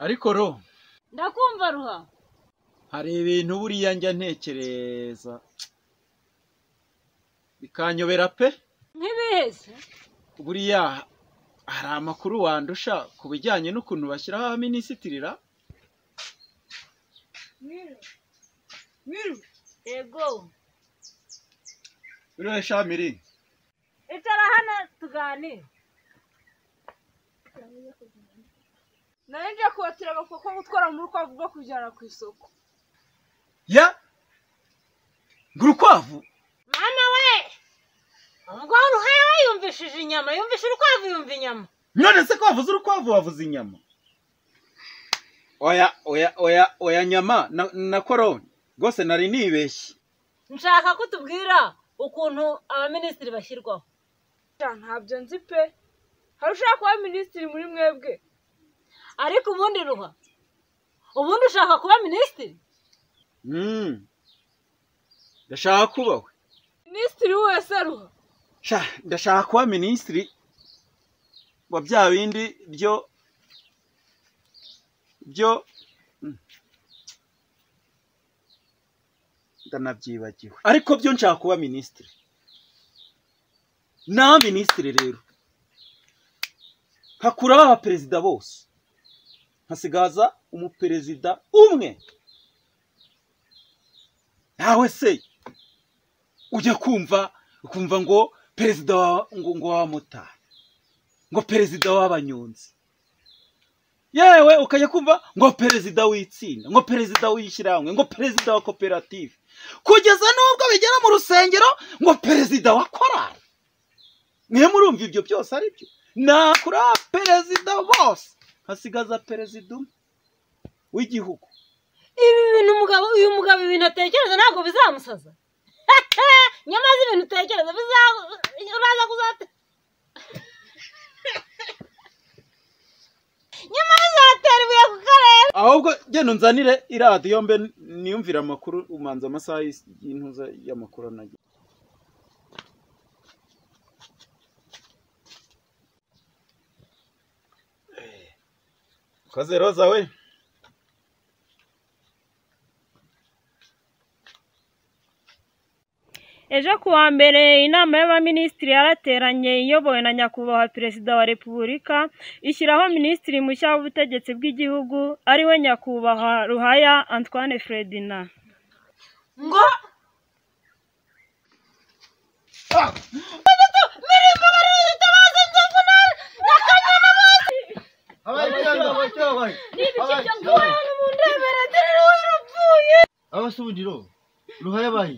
Ariko ro ndakumva Ruha. Hari ibintu buriya njya ntekereza bikanyobera pe. Nk'ibiheze? Buriya hari amakuru wandusha ku bijyanye n'ukuntu bashyiraho abaminisitiri ra? Yego. Uriya Shamiri, icara hano tuganire. Nari nje kubatira agakoko gutwara mu rukwavu rwo kujyana ku isoko. Ya ngo urukwavu? Mama we, ubwo Ruhaya we yumvishije inyama, yumvise urukwavu yumva inyama. None se ko wavuze urukwavu wavuze inyama? Oya oya oya oya, nyama na korone rwose nari nibeshye. Nshaka ko tubwira ukuntu abaminisitiri bashyirwaho. Ntabyo nzi pe. Hari ushaka kuba minisitiri muri mwebwe? Ariko ubundi Ruha, ubundi ushaka kuba minisitiri? Ndashaka kuba we minisitiri wese Ruha. Ndashaka kuba minisitiri wa bya bindi byo ndanabyibagiwe, ariko byo nshaka kuba minisitiri. Na minisitiri rero hakuraho abaperezida bose, hasigaza umuperezida umwe. Nawe se ujya kumva ukumva ngo perezida ngo w'abamotari, ngo perezida w'abanyonzi, yewe ukajya kumva ngo perezida w'itsinda, ngo perezida w'ishyirahamwe, ngo perezida wa koperative, kugeza n'ubwo bigera mu rusengero ngo perezida wa korali. Mwe murumva ibyo byose ari byo? Nakura perezida bose, hasigaza perezida umwe w'igihugu. Ibi bintu umugabo, uyu mugabo ibintu atekereza ntabwo bizamusaza. Nyamaze ibintu utekereza uraza kuzate. Nyamaze uzatera ibuye ku karere. Ahubwo genda unzanire iradiyo mbe niyumvira amakuru, umanza amasaha y'intuza y'amakuru nagiye. Koze Roza we. Ejo kuwa mbere inama y'abaminisitiri yarateranye iyobowe na nyakubahwa perezida wa repubulika, ishyiraho minisitiri mushya w'ubutegetsi bw'igihugu ariwe nyakubahwa Ruhaya Antoine Ferdinand. Ngo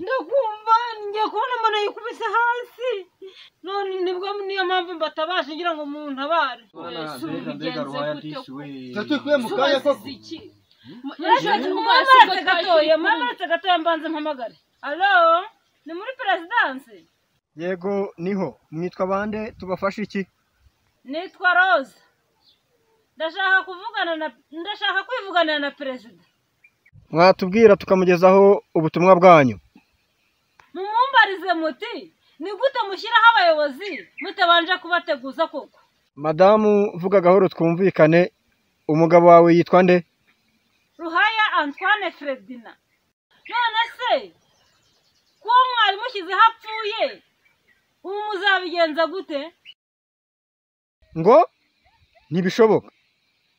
ndakumva ngiye kubona umuntu yikubise hasi, none nibwo niyo mpamvu mbatabasha ngira ngo muntabare. Mwamaretse gatoya mbanze mpamagare. Alo, ni muri perezidansi? Yego niho. Mwitwa bande tubafashe iki? Nitwa Rose. Ndashaka kwivugana na perezida. Mwatubwira tukamugezaho ubutumwa bwanyu. Mumumbarize muti ni gute mushyiraho abayobozi mutabanje kubateguza koko? Madamu vuga gahoro twumvikane, umugabo wawe yitwa nde? Ruhaya Antoine Ferdinand. None se ko mwari mushyizeho apfuye, ubu muzabigenza gute? Ngo ntibishoboka.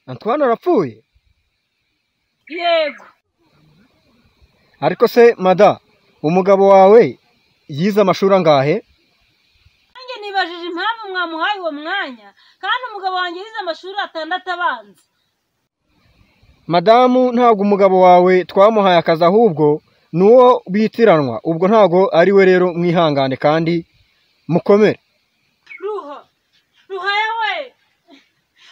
Antoine arapfuye? Yego. Ariko se mada, umugabo wawe yize amashuri angahe? Nanjye nibajije impamvu mwamuhaye uwo mwanya, kandi umugabo wanjye yize amashuri 6 abanza. Madamu, ntabwo umugabo wawe twamuhaye akazi, ahubwo nuwo bitiranwa, ubwo ntabwo ari we. Rero mwihangane kandi mukomere. Ruha, Ruhaya we,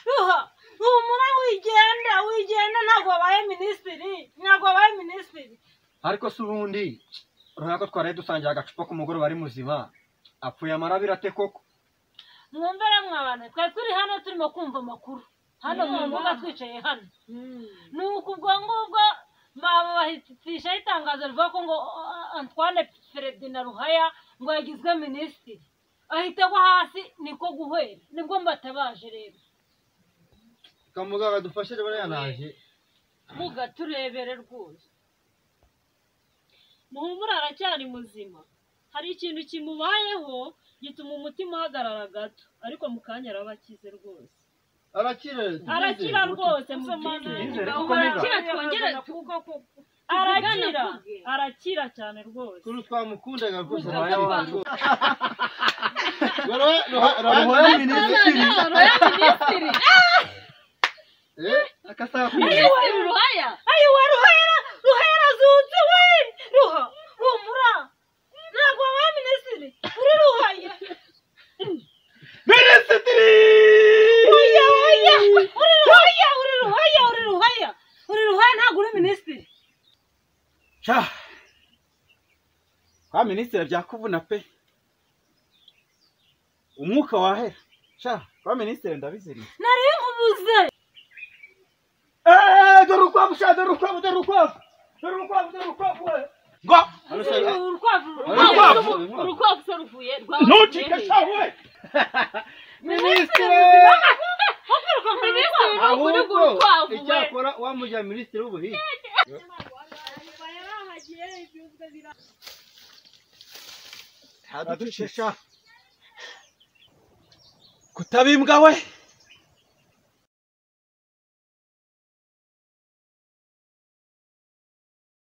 Ruha, humura wigenda, wigenda, ntabwo wabaye minisitiri, ntabwo wabaye minisitiri. Ariko se ubundi Ruhaya ko twaraye dusangiye agacupa k'umugoroba ari muzima, apfuye amarabira ate koko? Mwumvere mwa bantu, twari turi hano turimo kumva amakuru hano mu mbuga, twicaye hano. Nuko ubwo ngubwo babahitisha itangazo rivuga ko ngo Antoine Ferdinand Ruhaya ngo yagizwe minisitiri, ahita agwa hasi, niko guhera nibwo mbatabaje rero. Kamugaga dufashe rero yanaje. Muga turebere rwose. Muhumura aracyari muzima. Hari ikintu kimubayeho gituma umutima uhagarara gato, ariko mu kanya arabakize rwose. Arakira. Arakira rwose Tubyizere mu kuko muga. Arakira twongere arakira. Arakira cyane rwose. Kuri twamukundaga rwose. Muga Ruhaya minisitiri. Ruhaya minisitiri. Akasaba Minisitiri Ruhaya. Ayiwa Ruhaya, Ruhaya razutse we. Ruha, humura. Ntabwo wabaye minisitiri. Uri Ruhaya. Minisitiri! Oya, oya. Uri Ruhaya, uri Ruhaya, uri Ruhaya. Uri Ruhaya ntabwo uri minisitiri. Sha. Kwa minisitiri byakuvuna pe. Umwuka wahera. Sha, kwa minisitiri ndabiziriye. Nari nkubuze. Dore urukwavu sha, dore urukwavu, dore urukwavu. Dore urukwavu, dore urukwavu we. Ngo Urukwavu. Urukwavu. Urukwavu se ruvuye rwa ntucike sha we. Minisitiri! Minisitiri ni ukuri Ahubwo urukwavu we. icyakora wamujya minisitiri w'ubuhinzi. Haducisha. Kutabimbwa we.